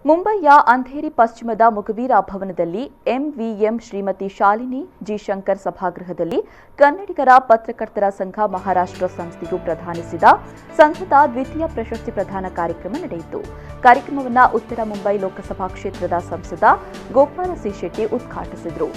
ಮುಂಬೈಯ ಅಂಧೇರಿ ಪಶ್ಚಿಮದ ಮೊಗವೀರ ಭವನದಲ್ಲಿ ಎಂವಿಎಂ ಶ್ರೀಮತಿ ಶಾಲಿನಿ ಜಿ ಶಂಕರ್ ಸಭಾಗೃಹದಲ್ಲಿ ಕನ್ನಡಿಗರ ಪತ್ರಕರ್ತರ ಸಂಘ ಮಹಾರಾಷ್ಟ್ರ ಸಂಸ್ಥೆಯು ಪ್ರದಾನಿಸಿದ ಸಂಘದ ದ್ವಿತೀಯ ಪ್ರಶಸ್ತಿ ಪ್ರದಾನ ಕಾರ್ಯಕ್ರಮ ನಡೆಯಿತು. ಕಾರ್ಯಕ್ರಮವನ್ನು ಉತ್ತರ ಮುಂಬೈ ಲೋಕಸಭಾ ಕ್ಷೇತ್ರದ ಸಂಸದ ಗೋಪಾಲ ಸಿ ಶೆಟ್ಟಿ ಉದ್ಘಾಟಿಸಿದರು.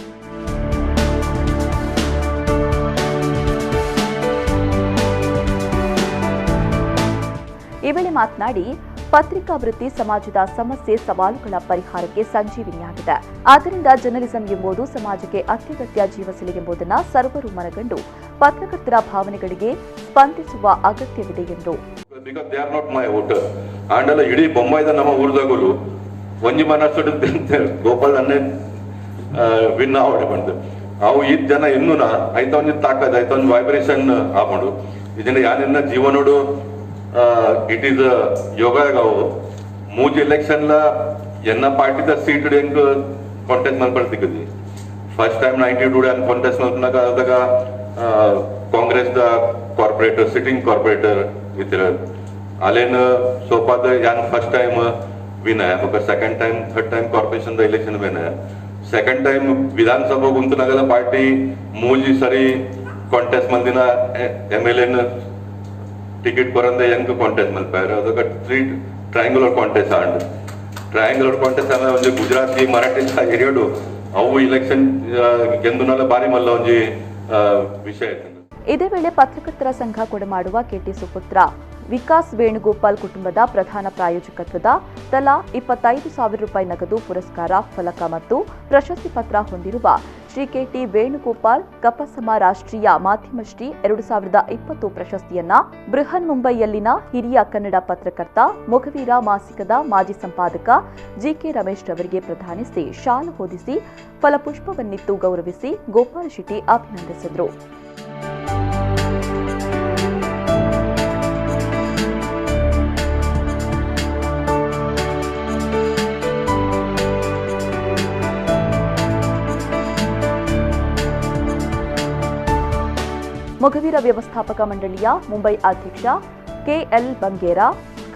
ಈ ವೇಳೆ ಮಾತನಾಡಿ, ಪತ್ರಿಕಾ ವೃತ್ತಿ ಸಮಾಜದ ಸಮಸ್ಯೆ ಸವಾಲುಗಳ ಪರಿಹಾರಕ್ಕೆ ಸಂಜೀವಿನಿಯಾಗಿದೆ. ಆದ್ದರಿಂದ ಜರ್ನಲಿಸಂ ಎಂಬುದು ಸಮಾಜಕ್ಕೆ ಅತ್ಯಗತ್ಯ ಜೀವಸೆಲೆ ಎಂಬುದನ್ನು ಸರ್ವರು ಮನಗಂಡು ಪತ್ರಕರ್ತರ ಭಾವನೆಗಳಿಗೆ ಸ್ಪಂದಿಸುವ ಅಗತ್ಯವಿದೆ ಎಂದರು. ಇಡೀ ಬೊಂಬಾಯ್ದ ನಮ್ಮ ಊರ್ದಾಗಲು ಒಂಜಿ ಮನಸ್ಸು ಗೋಪಾಲ್ ಅನ್ನೇ ವಿನ್ ಆವಡೆ ಬಂದು ಅವು ಈ ಜನ ಇನ್ನೂನ ಐತ ಒಂಜಿ ತಾಕದ್ ಐತ ಒಂಜಿ ವೈಬ್ರೇಷನ್ ಆಪುಂಡು. ಇದನ್ನ ಯಾನಿನ್ನ ಜೀವನೋಡು it is ಯೋಗ ಅವು ಮೂಜಿ ಎಲೆಕ್ಷನ್ ಲ ಎನ್ನ ಪಾರ್ಟಿದ ಸೀಟ್ ಹೆಂಗ್ ಕಾಂಟೆಸ್ಟ್ ಮಲ್ಪಡ್ ತಿಕ್ಕದಿ. ಫಸ್ಟ್ ಟೈಮ್ 92 ಅನ್ ಕಾಂಟೆಸ್ಟ್ ಮಲ್ಪನಾಗ ಅದಾಗ Congress the corporate sitting corporate ಇತ್ತಿರ ಅಲೇನ್ ಸೋಪಾದ ಯಾನ್ ಫಸ್ಟ್ ಟೈಮ್ ವಿನ್ ಆಯ. ಬೊಕ second time third time corporation the election win ಆಯ. ಸೆಕೆಂಡ್ ಟೈಮ್ ವಿಧಾನಸಭಾ ಗುಂತನಾಗಲ ಪಾರ್ಟಿ ಮೂಜಿ ಸರಿ ಕಾಂಟೆಸ್ಟ್ ಮಲ್ದಿನ ಎಮ್ ಎಲ್ ಎನ್ ಟಿಕೆಟ್ ಕೊರಂದೆ ಹೆಂಗ್ ಕಾಂಟೆಸ್ಟ್ ಮಲ್ಪಾರ. ಅದಕ್ಕೆ 3 ಟ್ರಯಾಂಗ್ಯುಲರ್ ಕಾಂಟೆಸ್ಟ್ ಆಂಡ್ ಟ್ರಯಾಂಗ್ಯುಲರ್ ಕಾಂಟೆಸ್ಟ್ ಆಮೇಲೆ ಒಂಜಿ ಗುಜರಾತಿ ಮರಾಠಿ ಏರಿಯಾಡು ಅವು ಇಲೆಕ್ಷನ್ ಗೆಂದುನಲ್ಲ ಬಾರಿ ಮಲ್ಲ ಒಂಜಿ ವಿಷಯ. ಇದೇ ವೇಳೆ ಪತ್ರಕರ್ತರ ಸಂಘ ಕೊಡಮಾಡುವ ಕೆಟಿ ಸುಪುತ್ರ ವಿಕಾಸ್ ವೇಣುಗೋಪಾಲ್ ಕುಟುಂಬದ ಪ್ರಧಾನ ಪ್ರಾಯೋಜಕತ್ವದ ತಲಾ 25,000 ರೂಪಾಯಿ ನಗದು ಪುರಸ್ಕಾರ ಫಲಕ ಮತ್ತು ಪ್ರಶಸ್ತಿ ಪತ್ರ ಹೊಂದಿರುವ ಶ್ರೀ ಕೆಟಿ ವೇಣುಗೋಪಾಲ್ ಕಪಸಮ ರಾಷ್ಟ್ರೀಯ ಮಾಧ್ಯಮಶ್ರೀ 2020 ಪ್ರಶಸ್ತಿಯನ್ನ ಬೃಹನ್ ಮುಂಬೈಯಲ್ಲಿನ ಹಿರಿಯ ಕನ್ನಡ ಪತ್ರಕರ್ತ ಮೊಗವೀರ ಮಾಸಿಕದ ಮಾಜಿ ಸಂಪಾದಕ ಜಿಕೆ ರಮೇಶ್ ರವರಿಗೆ ಪ್ರದಾನಿಸಿ ಶಾಲು ಹೊದಿಸಿ ಫಲಪುಷ್ಪವನ್ನಿತ್ತು ಗೌರವಿಸಿ ಗೋಪಾಲ ಶೆಟ್ಟಿ ಅಭಿನಂದಿಸಿದರು. ಮೊಗವೀರ ವ್ಯವಸ್ಥಾಪಕ ಮಂಡಳಿಯ ಮುಂಬೈ ಅಧ್ಯಕ್ಷ ಕೆಎಲ್ ಬಂಗೇರಾ,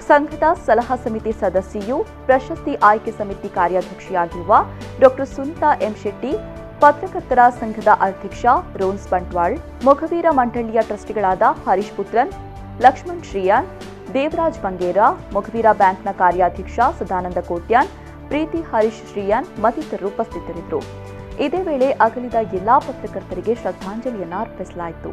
ಸಂಘದ ಸಲಹಾ ಸಮಿತಿ ಸದಸ್ಯೆಯು ಪ್ರಶಸ್ತಿ ಆಯ್ಕೆ ಸಮಿತಿ ಕಾರ್ಯಾಧ್ಯಕ್ಷೆಯಾಗಿರುವ ಡಾ ಸುನೀತಾ ಎಂ ಶೆಟ್ಟಿ, ಪತ್ರಕರ್ತರ ಸಂಘದ ಅಧ್ಯಕ್ಷ ರೋನ್ಸ್ ಬಂಟ್ವಾಳ್, ಮೊಗವೀರ ಮಂಡಳಿಯ ಟ್ರಸ್ಟಿಗಳಾದ ಹರೀಶ್ ಪುತ್ರನ್, ಲಕ್ಷ್ಮಣ್ ಶ್ರೀಯಾನ್, ದೇವರಾಜ್ ಬಂಗೇರಾ, ಮೊಗವೀರ ಬ್ಯಾಂಕ್ನ ಕಾರ್ಯಾಧ್ಯಕ್ಷ ಸದಾನಂದ ಕೋಟ್ಯಾನ್, ಪ್ರೀತಿ ಹರೀಶ್ ಶ್ರೀಯಾನ್ ಮತ್ತಿತರರು ಉಪಸ್ಥಿತರಿದ್ದರು. ಇದೇ ವೇಳೆ ಅಗಲಿದ ಎಲ್ಲಾ ಪತ್ರಕರ್ತರಿಗೆ ಶ್ರದ್ಧಾಂಜಲಿಯನ್ನು ಅರ್ಪಿಸಲಾಯಿತು.